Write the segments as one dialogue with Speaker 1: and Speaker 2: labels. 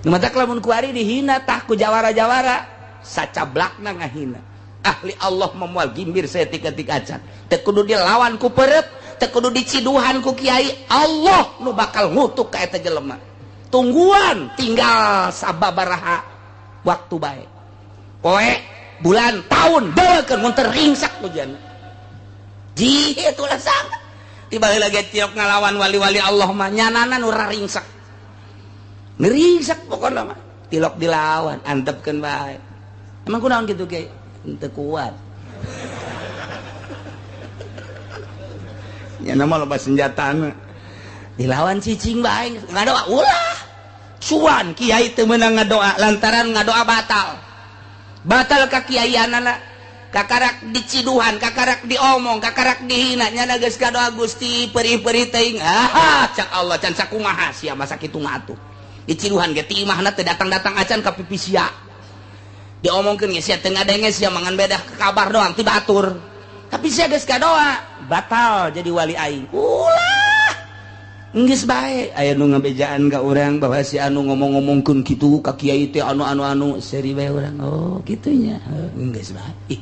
Speaker 1: Nu matak lamun kuari dihina tah ku jawara-jawara sacablakna ngahina. Ahli Allah memual gimbir saeutik-eutik acan. Teu kudu dilawan ku perep, teu kudu diciduhan ku kiai, Allah nu bakal ngutuk ka eta jelema. Tungguan tinggal sababaraha waktu bae. Poe, bulan, tahun, deukeun mun teu ringsak hujan. Ji itulah sangat. Tiba lagi tiok ngalawan wali-wali Allah mah nyanana nu ringsak. Ngerisak pokokna mah. Tilok dilawan, antepkeun bae. Emang kunaon kitu kiai? Henteu kuat. Nyana mah loba senjatana. Dilawan cicing bae, ngadoa ulah. Cuan kiai teu meunang ngadoa lantaran ngadoa batal. Batal ka kiaianana. Kakarak diciduhan, kakarak diomong, kakarak dihina, nyana geus kadoa Gusti perih-perih teuing. Ah, cak Allah can sakumaha sia masa kitu mah atuh. Diciduhan ge ti imahna teu datang-datang acan ka pipi sia. Diomongkeun ge sia teu ngadenge sia mangan bedah kabar doang ti batur. Tapi sia geus kadoa, batal jadi wali aing. Ulah. Geus bae aya nu ngabejaan ka urang bahwa si anu ngomong-ngomongkeun kitu ka kiai teh anu-anu-anu seri bae urang. Oh, kitu nya. Geus bae. Ih,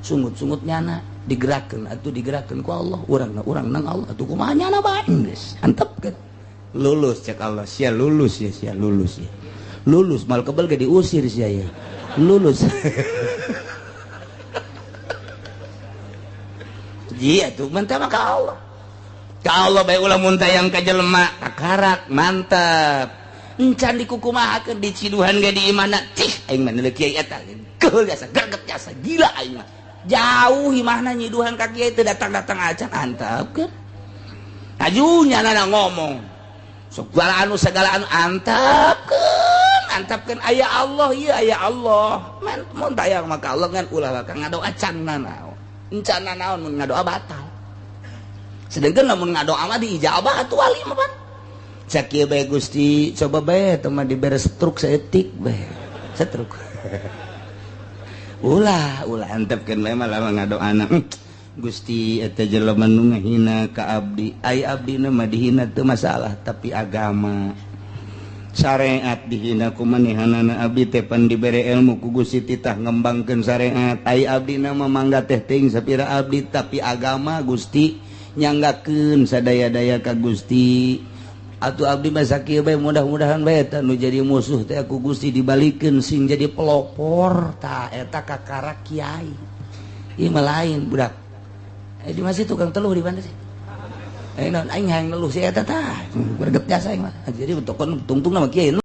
Speaker 1: sungut-sungut nyana digerakkeun atuh digerakkeun ku Allah. Urang na urang nang Allah atuh kumaha nyana bae geus. Antepkeun. Lulus cek Allah, sia lulus ya, sia lulus ya. Lulus mal kebel ge diusir sia ya. Lulus. Iya tuh mantap ka Allah. Ka Allah bae ulah mun tayang ka jelema kakarak mantap. Encan dikukumahakeun diciduhan ge di imahna. Cih aing mah neuleuh kiai eta geul jasa greget jasa gila aing mah. Jauh imahna nyiduhan ka kiai teu datang-datang acan antepkeun. Aju nyana ngomong. Segala anu antepkeun, antepkeun aya Allah ieu aya Allah. Mun tayang mah ka Allah ngan ulah bakal ngadoa can nanaon. Encan nanaon mun ngadoa batal. Sedangkan lamun ngadoa mah diijabah atuh wali mah pan. Cak kieu bae Gusti, coba bae teh mah dibere struk saeutik bae. Struk. Ulah, ulah antepkeun bae mah lamun ngadoana. Gusti eta jelema nu ngahina ka abdi. Ai abdina mah dihina teu masalah, tapi agama syariat dihina ku manehanana abdi teh pan dibere ilmu ku Gusti titah ngembangkeun syariat. Ai abdina mah mangga teh teuing sapira abdi, tapi agama Gusti nyanggakeun sadaya-daya ka Gusti. Atuh abdi mah sakieu bae mudah-mudahan bae eta nu jadi musuh teh ku Gusti dibalikeun sing jadi pelopor tah eta kakara kiai. Ieu mah lain budak. Di masih tukang teluh di mana sih? Non aing hayang neluh si eta tah. Greget jasa aing mah. Jadi tungtung nama kiai.